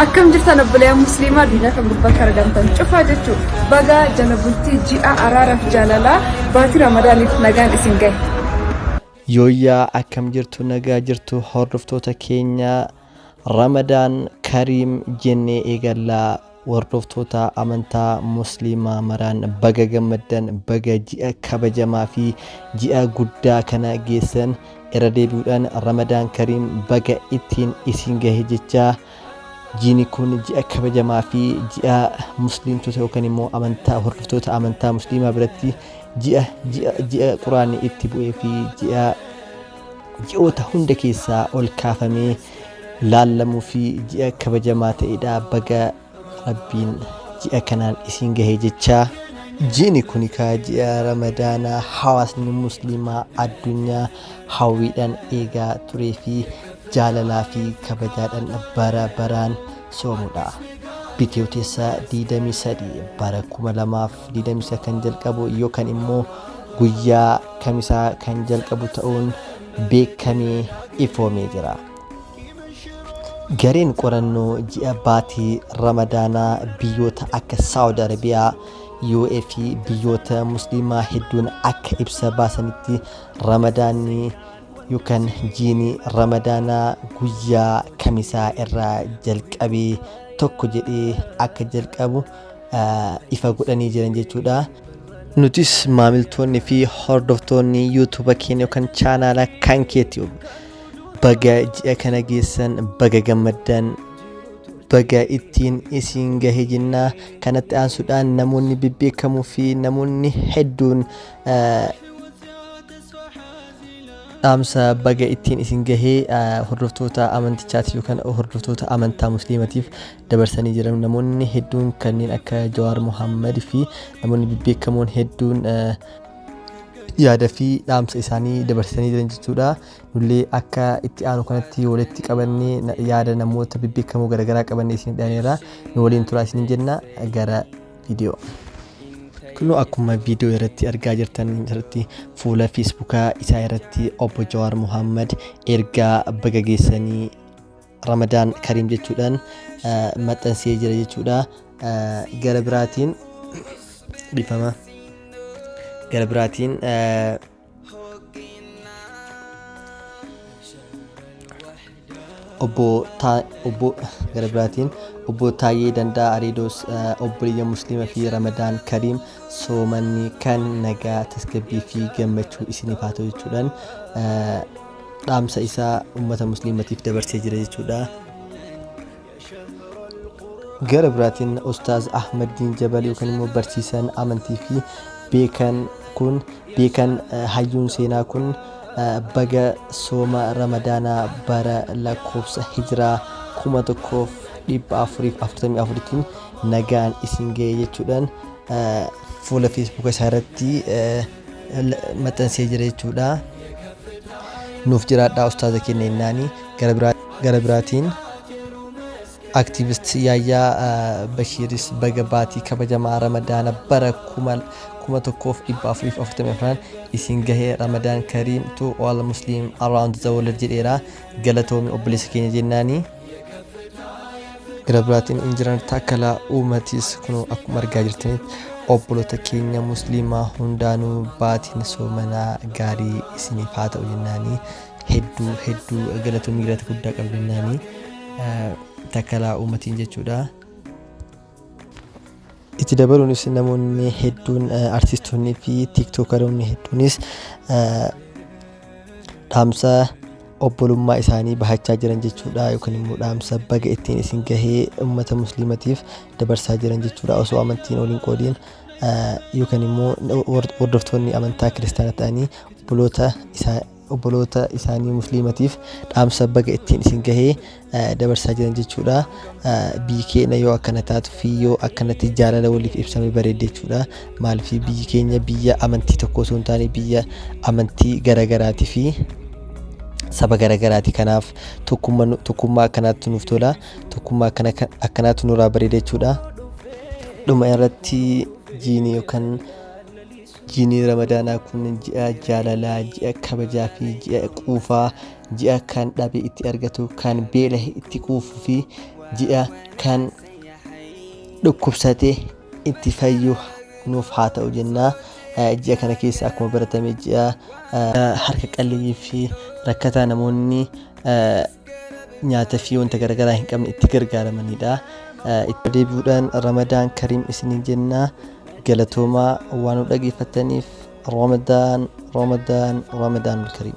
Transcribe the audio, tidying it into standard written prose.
Akkam jirtan obboleeyyan musliimaa addunyaa kan gubbaatti argamtan cufaa jechuun baga jala bultii ji'a araaraaf jaalalaa baatii ramadaaniif nagaan isin gahe. Yooyyaa, akkam jirtu? Nagaa jirtu? Hordoftoota keenya, Ramadaan Kariim jennee eegallaa. Hordoftoota amantaa musliimaa maraan baga gammaddan, baga ji'a kabajamaa fi ji'a guddaa kana geessan. Irra deebi'uudhaan Ramadaan Kariim, baga ittiin isin gahe jechaa, jiini kun ji'a kabajamaa fi ji'a musliimtota yookaan immoo amantaa hordoftoota amantaa musliimaa biratti ji'a quraanni itti bu'ee fi ji'a ji'oota hunda keessaa ol kaafamee laallamuu fi ji'a kabajamaa ta'edha. Baga Rabbiin ji'a kanaan isin gahe jechaa. Ji'ni kun kaa ji'a Ramadaanaa hawaasni musliimaa addunyaa hawwiidhaan eegaa turee fi jaalalaa fi kabajaadhaan bara baraan soomudha. Bitootessa 23 bara 2023 kan jalqabu yookaan immoo guyyaa Kamisaa kan jalqabu ta'uun beekamee ifoomee jira. Gareen qorannoo ji'a baatii Ramadaanaa biyyoota akka Saawud Arabiyaa, UAE fi biyyoota musliimaa hedduun akka ibsa baasanitti, Ramadaanni yookaan jiini Ramadaanaa guyyaa Kamisaa irraa jalqabee tokko jedhee akka jalqabu ifa godhanii jiran jechuudha. Nutis maamiltoonni fi hordoftoonni YouTube keenya yookaan chaanaala kan keetti baga ji'a kana geessan, baga gammaddan, baga ittiin isin gahe jennaa. Kanatti aansuudhaan namoonni bebbeekamoo fi namoonni hedduun dhaamsa baga ittiin isin gahee hordoftoota amantichaatiif yookaan hordoftoota amantaa musliimatiif dabarsanii jiran. Namoonni hedduun kanneen akka Jawaar Mohammad fi namoonni bebbeekamoon hedduun yaada fi dhaamsa isaanii dabarsanii jiran jechuudha. Nullee akka itti aanu kanatti walitti qabannee yaada namoota bebbeekamoo garaagaraa qabannee isin dhiyaaneerra. Nu waliin turaa isin jenna. Gara viidiyoo. Kunoo akkuma viidiyoo irratti argaa jirtan irratti fuula Feesbuukaa isaa irratti obbo Jawaar Mohammad ergaa baga geessanii, Ramadaan Kariim jechuudhaan maxxansee jira jechuudha. Gara biraatiin, dhiifama. Gara biraatiin obbo gara biraatiin obbo Taayyee Danda'a Areedoos obboleeyyan musliima fi Ramadaan Kariim, soomanni kan nagaa, tasgabbii fi gammachuu isiniif haa ta'u jechuudhaan dhaamsa isaa ummata musliimatiif dabarsee jira jechuudha. Gara biraatiin Ustaaz Ahmaddiin Jabal yookaan immoo barsiisan amantii fi beekan kun, beekan hayyuun seenaa kun, baga sooma Ramadaanaa bara lakkoofsa hijiraa 1444tiin nagaan isin ga'e jechuudhaan fuula Feesbuuka isaa irratti maxxansee jira jechuudha. Nuuf jiraadhaa ustaaza keenya jennaani. Gara biraatiin aktiivist Yaayyaa Bashiiris baga baatii kabajamaa Ramadaana bara 1444 isin gahe, Ramadaan Kariim to all Muslim around the world jedheera. Galatoomi obboleessa keenya jennaani. Gara biraatiin Injinar Taakkalaa Uumatis kunoo akkuma argaa jirtanitti obboloota keenya musliimaa hundaanuu baatiin soomanaa gaarii isiniif haa ta'u jennaanii, hedduu hedduu galatoomii, galata guddaa qabdu jennaanii Taakkalaa Uumatiin jechuudha. Itti dabaluunis namoonni hedduun, artistoonni fi tiiktookaroonni hedduunis dhaamsa obbolummaa isaanii bahachaa jiran jechuudha, yookaan immoo dhaamsa baga ittiin isin gahee uummata musliimatiif dabarsaa jiran jechuudha, osoo amantiin waliin qoodiin, yookaan immoo hordoftoonni amantaa kiristaanaa ta'anii obboloota isaanii musliimatiif dhaamsa baga ittiin isin gahee dabarsaa jiran jechuudha. Biyyi keenya yoo akkana taatu fi yoo akkanatti jaalala waliif ibsame bareedde jechuudha. Maaliif, biyyi keenya biyya amantii tokko osoo hin taane biyya amantii garaagaraatii fi saba garagaraati. Kanaaf tokkummaa akkanaatti nuuf tola. Tokkummaa akkanaatu nurraa bareeda jechuudha. Dhuma irratti jiini yookaan jiini Ramadaanaa kun ji'a jaalalaa, ji'a kabajaa fi ji'a quufaa, ji'a kan dhabe itti argatu, kan beelahe itti quufuu fi Ji'a kan dhukkubsate itti fayyu nuuf haa ta'u jenna. Ji'a kana keessa akkuma baratame ji'a harka qalleeyyii fi rakkataa namoonni nyaata fi wanta garaagaraa hin qabne itti gargaaramanidha. Itti deebi'uudhaan Ramadaan Kariim isiniin jenna. Galatoomaa waan nu dhageeffataniif. Ramadaan, Ramadaan, Ramadaanul Kariim.